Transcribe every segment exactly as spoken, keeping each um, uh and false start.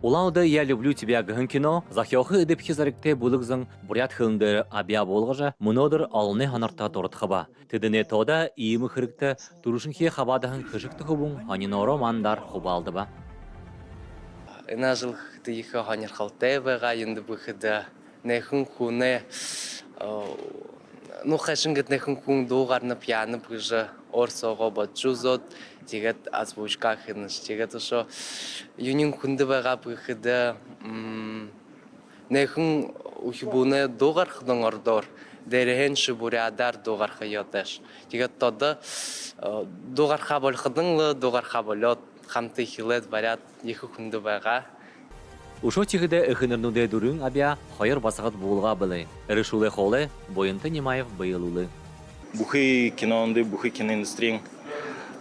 Улаан-Үдэ «Я люблю тебя» гэһэн кино зохёохы эдэбхи зоригтой бүлэг зон буряад хэлэн дээрэ абяа буулгажа, мүнөөдэр олоной һонорто дурадхаба. Тэдэнэй тоодо иимэ хэрэгтэ түрүүшынхиеэ хабаадаһан хэшэгтэ хүбүүн һониноороо мандаар хубаалдаба. Энэ ажал хэды ехэ һонирхолтой байгаа, юундэб гэхэдэ, нэхын хүнэй, э, ну, хайшан гээд нэхын хүн дуугарнаб, яанаб гэжэ өөр соогоо бодожо үзөөд, тиигээд озвучка хэнэш. Тиигээд үшөө юуниинь хүндэ байгааб гэхэдэ, м, нэхын үхибүүнэй дуугархадань ородоор, дээрэһээнь ши буряадаар дуугарха ёһотойш. Тиигээд тоодо, э, дуугарха болоходонь лэ дуугарха болёод, хамта эхилээд баряад, ехэ хүндэ байгаа. Үшөө тиихэдэ эхэнэрнүүдэй дүрын абяа хоёр басагад буулгаа бэлэй. Эрэшүүлэй хоолой Буянта Нимаев бэелүүлээ. Бүхы кинондо, бүхы киноиндустриин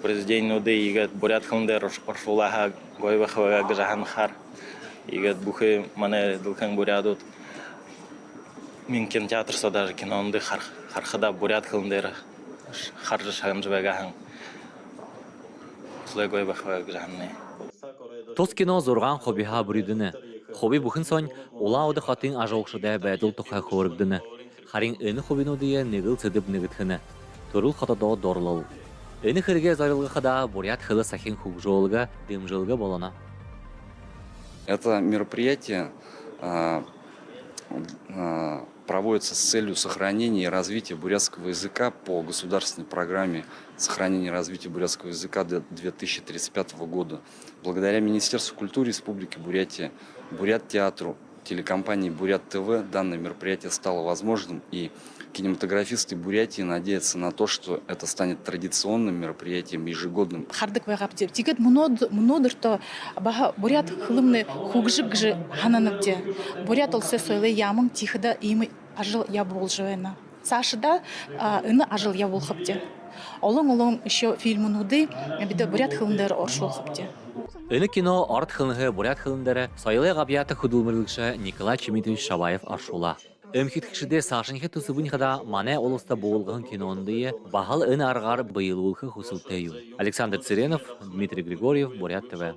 произведенинүүдые иигээд буряад хэлэн дээрэ орш-, оршуулаа һаа, гоё байха байгаа гэжэ һанахаар. Иигээд бүхы манай дэлхэйн буряадууд мин кинотеатр соо даже кинондо хар-, харахада буряад хэлэн дээрэ ш-, хаража шагнажа байгаа һаань, хүлеэгээ гоё байха байгаа гэжэ һананаб. Тус кино зургаан хубиһаа бүридэнэ. Хуби бүхэн соонь Улаан-Үдэ хотын ажаһуугшадай байдал тухай хөөрэгдэнэ. Харин энэ хубинуудые нэгэл сэдэб нэгэдхэнэ. Түрэл хотодоо дурлал. Энэ хэрэгээ зорилгохо даа буряад хэлэ сахин хүгжөөлгэ, дэмжэлгэ болоно. Это мероприятие, а, а, проводится с целью сохранения и развития бурятского языка по государственной программе сохранения и развития бурятского языка до две тысячи тридцать пятого года. Благодаря Министерству культуры Республики Бурятия, Бурят театру, телекомпании Бурят ТВ данное мероприятие стало возможным, и кинематографисты Бурятии надеются на то, что это станет традиционным мероприятием, ежегодным. Хардаг байгаабди. Тиигээд мүнөөд-, мүнөөдэртөө баһа буряад хэлэмнай хүгжэбэ гэжэ һананабди. Буряад уласай соёлой яаман тиихэдэ иимэ ажал ябуулжа байна. Саашадаа, а, энэ ажал ябуулхабди. Олон-олон үшөө фильмнүүдые бидэ буряад хэлэн дээрэ оршуулхабди. Энэ кино ород хэлэнһээ буряад хэлэн дээрэ соёлой габьяата хүдэлмэрилэгшэ Николай Чимитович Шабаев оршуулаа. Эмхидхэгшэдэй саашанхи түсэбынь хадаа манай уласта буулгаһан кинонуудые баһал энэ аргаар бэелүүлхэ хүсэлтэй юм. Александр Цыренов, Дмитрий Григорьев, Бурят ТВ.